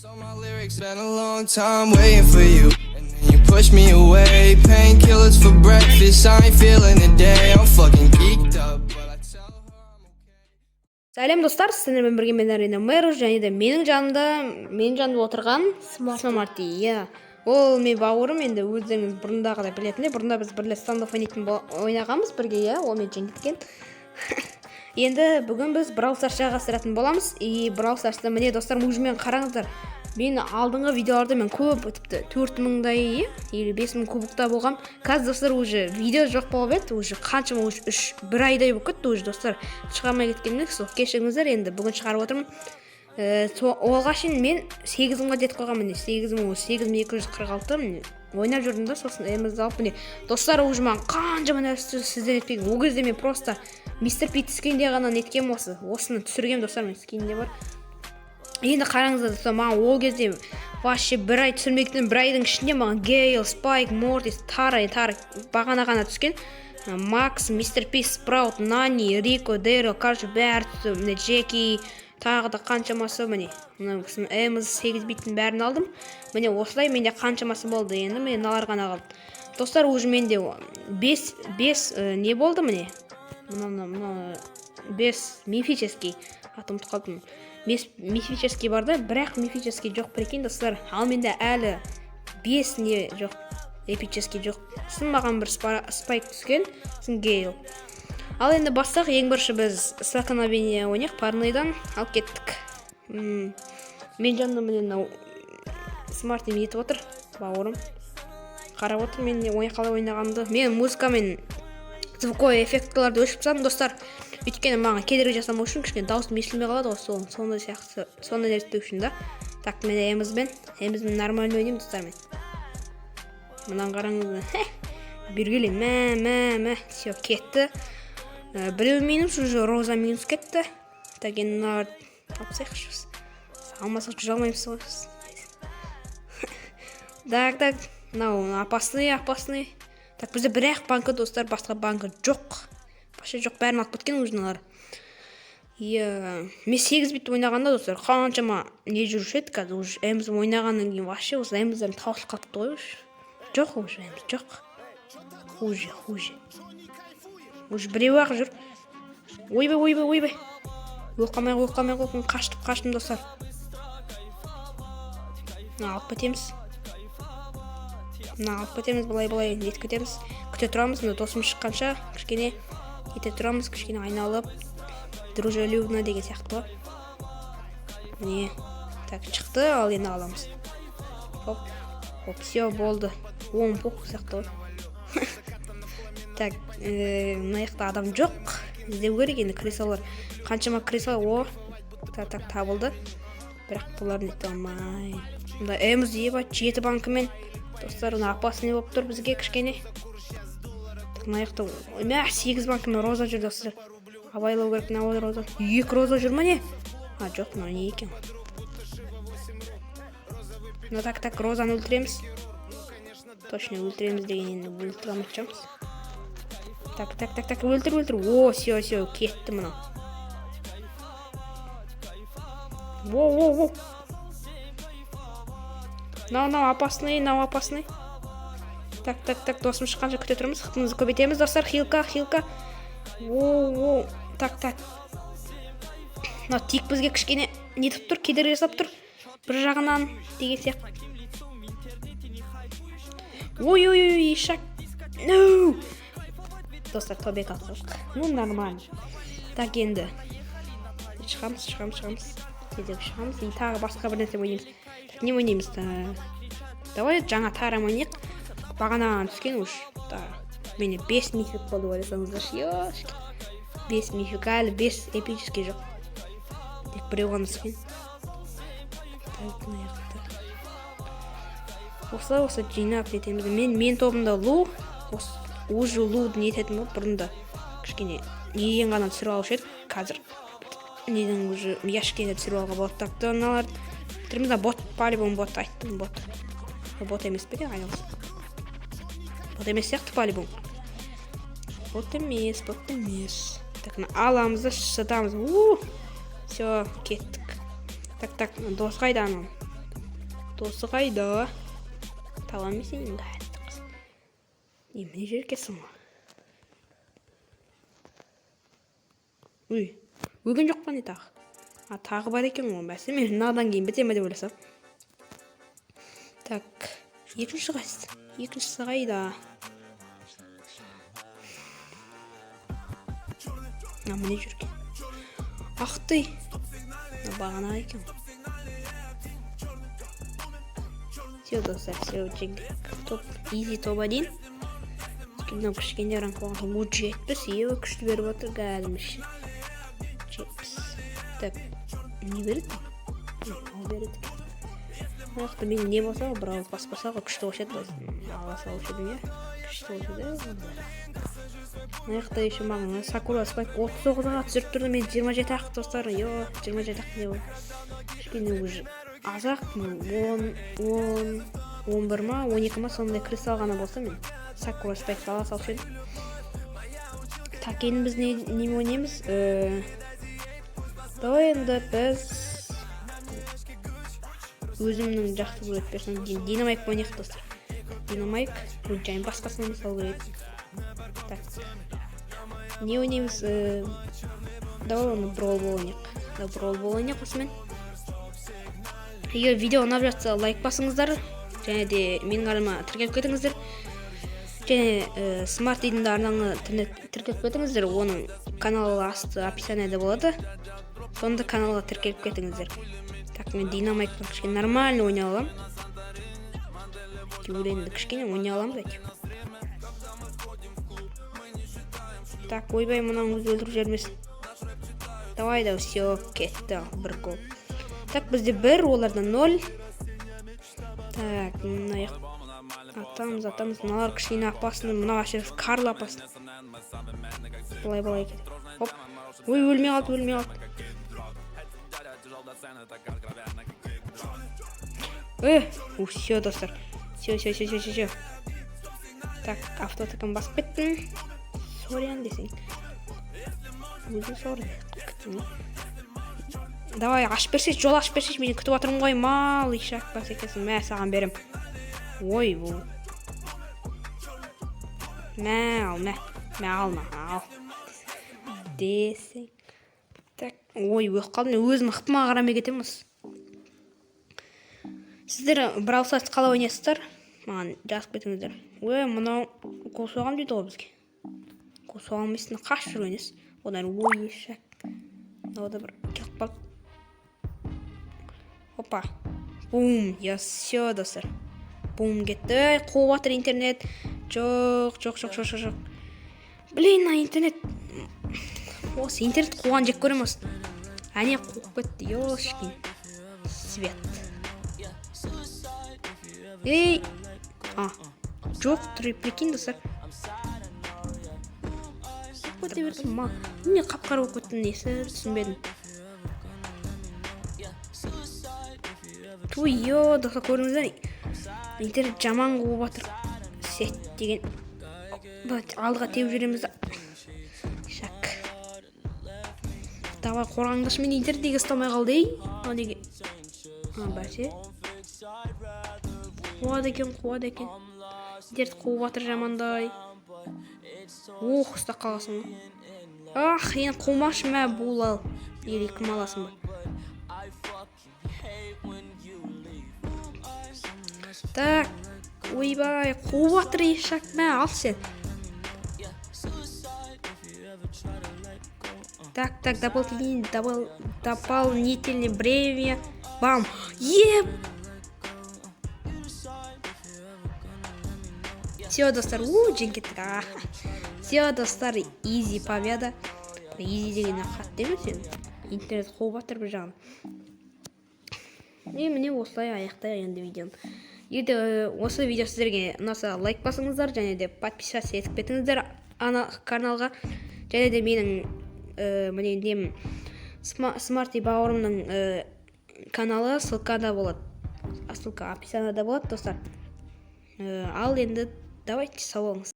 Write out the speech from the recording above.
Saw my lyrics, been a long time waiting for you. And then you push me away. Painkillers for breakfast. I ain't feeling today. I'm fucking geeked up, but I tell her I'm okay. Сәлем, достар! Сіздермен бірге мен, Арина Мэру, және де менің жанымда отырған Смарти, иә, ол менің бауырым. Енді өздеріңіз бұрындағыдай білетіндей, бұрында біз бірле Standoff ойнайтын ойнағанбыз бірге, иә. Ол мені жеңіп кеткен. Енді бүгін біз Brawl Stars жалғастыратын боламыз. И Brawl Starsта, міне, достар, уже қараңыздар, мен алдыңғы видеоларда мен көп, тіпті 4000-дай, иә, или 5000 кубокта болғам. Қазір, достар, уже видео жоқ болып еді, уже қаншама, уже үш бір айдай болып кетті уже, достар, шыға алмай кеткеніне. Сол кешіріңіздер, енді бүгін шығарып отырмын. Оға шейін мен 8000-ға жетіп қойғанмын, міне, 8000, 8246, міне, ойнап жүрдім да. Сосын Эмзді алып, міне, достар, уже маған қаншама нәрсе сіздер нетпеген. Ол кезде мен просто Мистер Пи түскенде ғана неткенмін, осыны түсіргенмін, достар, мен скинде бар. Енді қараңыздар, достар, маған ол кезде вообще бір ай түсірмектен, бір айдың ішінде маған Гейл, Спайк, Мортис, Тара, Тара бағана ғана түскен, Макс, Мистер Пи, Спраут, Нани, Рико, Дэрил, короче, бәрі түсті. Міне, Джеки, тағы да қаншамасы. Міне, мына кісінің Эмз, 8 биттің бәрін алдым. Міне, осылай менде қаншамасы болды. Енді міне, мыналар ғана қалды, достар. Уже менде бес бес не болды, міне, мына мына мына бес мифический, атын ұмытып қалдым, бес мифический бар да, бірақ мифический жоқ, прикинь, достар. Ал менде әлі бес не жоқ, эпический жоқ. Сосын маған бір Спайк түскен, сосын Гейл. Ал енді бастақ. Ең бірінші біз столкновение ойнайық, парныйдан. Алып кеттік. Мен жанымда, міне, мынау Смарт нетіп отыр, бауырым қарап отыр мен не қалай ойнағанымды. Мен музыкамен звуковой эффектілерді өшіріп тастадым, достар, өйткені маған кедергі жасамау үшін, кішкене дауысым естілмей қалады ғой, сол сондай сияқты, сондай нәрсе үшін да. Так, мен Эмізбен нормально ойнаймын, достар. Мен мынаны қараңыздар, бергеле, мә, мә, мә, все, кетті. Біреу минус уже, Роза минус кетті. Так, енді мыналарды алып тастайықшы, алмасақ жүре алмаймыз ғой. Так, так, мынау опасный, опасный. Так, бізде бір ақ банка, достар, басқа банка жоқ, вообще жоқ, бәрін алып кеткен уже мыналар. Иә, мен 8 бит ойнағанда, достар, қаншама не жүруші еді. Қазір уже Эмз ойнағаннан кейін вообще осы Эмздерім таусылып қалыпты ғой. Уже жоқ, уже Эмз жоқ, хуже, хуже, уже біреу ақ жүр. Ойбай, ойбай, ойбай, өліп қалмай, өліп қалмай қойсын. Қаштым, қаштым, достар. Мына алып кетеміз, мына алып кетеміз, былай, былай нетіп кетеміз. Күте тұрамыз, мына досым шыққанша кішкене ете тұрамыз, кішкене айналып, дружелюбно деген сияқты ғой. Міне, так, шықты. Ал енді аламыз. Хоп, хоп, все, болды. Оң пух сияқты ғой. Так, мына жақта адам жоқ, іздеу керек енді. Крысалар, қаншама крыса. О, так, так, табылды, бірақ бұлар нете алмай. Мында Эмз, ебать, жеті банкімен, достар, мына опасный болып тұр бізге кішкене. Так, мына жақта, мә, сегіз банкімен Роза жүр, достар, абайлау керек. Мына Роза, екі Роза жүр ма, не? А, жоқ, мынау не екен? Ну, так, так, Розаны өлтіреміз, точно өлтіреміз деген, енді өлтіре алмайтын шығармыз. Так, так, так, так, өлтір, өлтір. О, все, все, кетті мынау. Во, во, во, мынау, мынау опасный, мынау опасный. Так, так, так, досым шыққанша күте тұрмыз, хпымызды көбейтеміз, достар. Хилка, хилка. О, о, так, так, мынау Тик бізге кішкене нетіп тұр, кедергі жасап тұр бір жағынан деген сияқты. Ой, ой, ой, ишак, no, достар, тобек алып қалдық. Ну, нормально. Так, енді шығамыз, шығамыз, шығамыз, тезірек шығамыз и тағы басқа бір нәрсе ойнаймыз. Так, не ойнаймыз? Давай жаңа Тара ойнайық, бағана түскен уж. Менде бес мифик болды, ойласаңыздаршы, ёшки, бес мифик, әлі бес эпический жоқ, тек біреу ғана түскен. Так, мына жақта осылай, осылай жинап нетеміз. Мен тобымда Лу, осы уже Луды нететін болды. Бұрында кішкене неден ғана түсіріп алушы едік, қазір неден уже ящиктен де түсіріп алуға болады. Так, мыналарды бітіреміз. Бот, по любому бот, айттым, бот. Бот емес пе екен? Айналасы бот емес сияқты, по любому бот емес, бот емес. Так, мына аламыз да шытамыз. У, все, кеттік. Так, так, дос қайда анау? Досы қайда? Таба алмайсың енді. Не, мына жерге екенсің ғой. Ой, өлген жоқ па, не тағы? А, тағы бар екен ғой. Бәсе, мен мынадан кейін біте ме деп ойласам. Так, екінші қайсысы? Екіншісі қайда? А, міне жүр екен. Ах ты, мына бағана екен ғой. Все, достар, все, жеңдік. Топ, изи, топ один. Мынау кішкене ранг болған соң, 70, е, күшті беріп отыр кәдімгі. 70. Так, не береді? Мынау береді екен. Мына жақта мен не болса ғой, бір ауыз баспаса ғой, күшті болушы еді. Ала салушы едім, иә, күшті болушы еді. Мына жақта еще маған сакура спайк 39-ға түсіріп тұрды, мен 27 ақ, достар, е, 27 ақ не болды, кішкене уже аз ақ, 10, 10, 11 ма, 12 ма, сондай кристалл ғана болса, мен сакура спайкты ала салушы едім. Так, енді біз не немен ойнаймыз? Давай енді біз өзімнің жақсы көретін персонаж Динамайк ойнайық, достар. Динамайк, жайын басқасын салу керек. Так, не ойнаймыз? Давай оны брол бол ойнайық. Давай брол бол ойнайық осымен. Егер видео ұнап жатса, лайк басыңыздар және де менің арнама тіркеліп кетіңіздер және Смарт Идің де арнаны тіркеліп кетіңіздер. Оның каналы асты описанияда болады, сонда каналға тіркеліп кетіңіздер. Так, мен Динамайкпен кішкене нормально ойнай аламын әйтеуір, енді кішкене ойнай аламын да әйтеуір. Так, ойбай, мынаның өзі өлтіріп жібермесін. Давай да, все, кетті бір гол. Так, бізде бір, оларда ноль. Так, мына жақ атамыз, атамыз. Мыналар кішкене опасный, мына вообще Карл опасный. Былай, былай кетеді. Хоп, ой, өлмей қалды, өлмей қалды. Все, достар, все, все, все, все, все, все. Так, автоатаканы басып кеттім, сорян десең, өзі сорри кеттім. Давай, ашып берсейші, жол ашып берсейші, мен күтіп жатырмын ғой, мал ишак бас екенсің. Мә, саған берем. Ой, бұл мә, ал, мә, мә, ал, мә, ал десең. Так, ой, өліп қалдым мен, өзім ықтыма қарамай кетемін осы. Сіздер Бравл Старс қалай ойнайсыздар, маған жазып кетіңіздер. Ой, мынау гол соғамын дейді ғой бізге. Гол соға алмайсың, қашып жүр ойнайсың одан. Ой, ешек, мынау да бір келіп қалды. Опа, бум, я, все, достар, бум, кетті. Ей, қуып жатыр интернет. Жоқ, жоқ, жоқ, жоқ, жоқ, жоқ, блин, мына интернет, осы интернет қуған жек көремін осы. Әне, қуып кетті, ёшкин свет. Ей, а, жоқ, тұр, прикинь, достар, қуып кете берсін. Ма, не қап қара болып кетті, несі, түсінбедім. Ту, ё, достар, көрдіңіздер, интернет жаман қуып жатыр. Сет деген, былай алдыға теуіп жібереміз да. Шак, давай, қорғаңдаршы. Мен интернет неге ұстамай қалды, ей, мынау неге? А, бәсе, қуады екен, қуады екен, интернет қуып жатыр жамандай. Ох, ұстап қаласың ғой. Ах, енді қумашы, мә, бул, ал, или кім аласың ба? Так, ойбай, қуып жатыр, ешак, мә, ал сен. Так, так, дополнительный бремя. Бам! Еп! Все, достар, у, жеңіп кеттік. Все, достар, изи победа. Изи деген қатты емес енді. Интернет қуып жатыр бір жағынан. И міне, осылай аяқтайық енді видеоны. Егер де осы видео сіздерге ұнаса, лайк басыңыздар және де подписаться етіп кетіңіздер ана каналға. Және де менің міне нем, Смарти бауырымның каналы ссылкада болады. Ссылка описанияда болады, достар. Ал енді давайте, сау болыңыз.